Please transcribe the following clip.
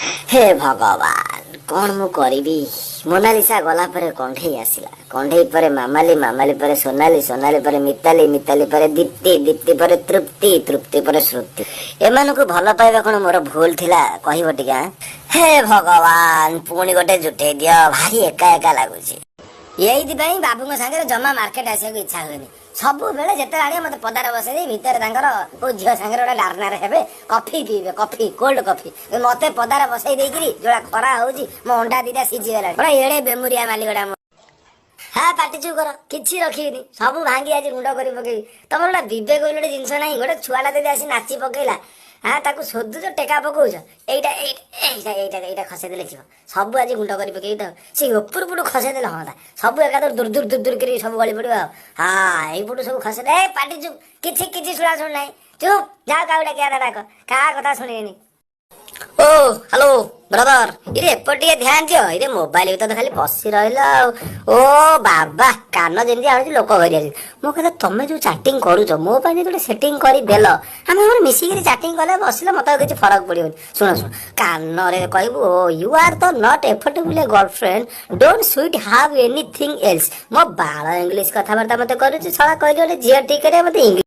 ହେ ଭଗବାନ, କଣ ମୁଁ କରିବି? ମୋନାଲିସା ଗଲା ପରେ କଣ୍ଢେଇ ଆସିଲା, କଣ୍ଢେଇ ପରେ ମାମାଲି, ମାମାଲି ପରେ ସୋନାଲି, ସୋନାଲି ପରେ ମିତାଲି, ମିତାଲି ପରେ ଦୀପ୍ତି, ଦୀପ୍ତି ପରେ ତୃପ୍ତି, ତୃପ୍ତି ପରେ ଶ୍ରୁତି। ଏମାନଙ୍କୁ ଭଲ ପାଇବା କଣ ମୋର ଭୁଲ ଥିଲା, କହିବ ଟିକେ ଆଁ? ହେ ଭଗବାନ, ପୁଣି ଗୋଟେ ଜୁଟେଇ ଦିଅ, ଭାରି ଏକା ଏକା ଲାଗୁଛି। ଏଇଥିପାଇଁ ବାବୁଙ୍କ ସାଙ୍ଗରେ ଜମା ମାର୍କେଟ ଆସିବାକୁ ଇଚ୍ଛା ହୁଏନି। ସବୁବେଳେ ଯେତେବେଳେ ଆଣିବେ, ମତେ ପଦାରେ ବସେଇ ଦେଇ ଭିତରେ ତାଙ୍କର କୋଉ ଝିଅ ସାଙ୍ଗରେ ଗୋଟେ ଡାର୍ନାରେ ହେବେ, କଫି ପିଇବେ, କଫି, କୋଲ୍ଡ କଫି। ମତେ ପଦାରେ ବସେଇ ଦେଇକିରି ଯୋଉଟା ଖରା ହଉଛି, ମୋ ଅଣ୍ଡା ଦିଟା ସିଝିଗଲାଣି। ଗୋଟେ ଏଡେ ବେମୁରିଆ ମାଲିକଟା ମୋ। ହଁ, ପାଟି ଚୁପ୍ କର। କିଛି ରଖିବିନି, ସବୁ ଭାଙ୍ଗି ଆଜି ଗୁଣ୍ଡ କରି ପକେଇବି। ତମର ଗୋଟେ ବିବେକ ବୋଲି ଗୋଟେ ଜିନିଷ ନାହିଁ। ଗୋଟେ ଛୁଆଟା ଯଦି ଆସି ନାଚି ପକେଇଲା, ହଁ, ତାକୁ ଶୋଧୁଛ, ଟେକା ପକଉଛ। ଏଇଟା, ଏଇଟା, ଏଇଟା, ଏଇଟା, ଏଇଟା ଖସେଇ ଦେଲେ ଯିବ। ସବୁ ଆଜି ଗୁଣ୍ଡ କରି ପକେଇବି ତ। ସେ ଉପରୁ ପଟୁ ଖସେଇ ଦେଲେ ହନ୍ତା, ସବୁ ଏକାଥରେ ଦୂର ଦୂର ଦୂର ଦୂର କରି ସବୁ ଗଳି ପଡିବ। ଆଉ ହଁ, ଏଇପଟୁ ସବୁ ଖସେଇ। ଏ ପାଟି ଚୁପ୍, କିଛି କିଛି ଶୁଣା ଶୁଣି ନାହିଁ। ଚୁପ୍, ଯାଅ, କାହାକୁ ଡାକିବା ଡାକ, କାହା କଥା ଶୁଣିବେନି। ଓ ହ୍ୟାଲୋ ବ୍ରଦର, ଇରେ ଏପଟ ଟିକେ ଧ୍ୟାନ ଦିଅ। ଇରେ ମୋବାଇଲ ଭିତରେ ତ ଖାଲି ପଶି ରହିଲ ଆଉ। ଓ ବାବା, କାନ ଯେମିତି ଆଣୁଛି ଲୋକ ଘରି ଆସି ମୋ କଥା। ତମେ ଯୋଉ ଚାଟିଂ କରୁଛ, ମୋ ପାଇଁ ଯଦି ଗୋଟେ ସେଟିଂ କରିଦେଲ, ଆମେ ଆମର ମିଶିକିରି ଚାଟିଂ କଲେ ବସିଲେ, ମତେ ଆଉ କିଛି ଫରକ ପଡିବନି। ଶୁଣ ଶୁଣ, କାନରେ କହିବୁ, ଓ you are the not affordable a girlfriend, don't sweet have anything else. ମୋ ବାଳ ଇଂଲିଶ କଥାବାର୍ତ୍ତା ମତେ କରୁଛି ଶଳା। କହିଲି ଗୋଟେ ଝିଅ ଠିକ କରିବା, ମତେ ଇଂଲିଶ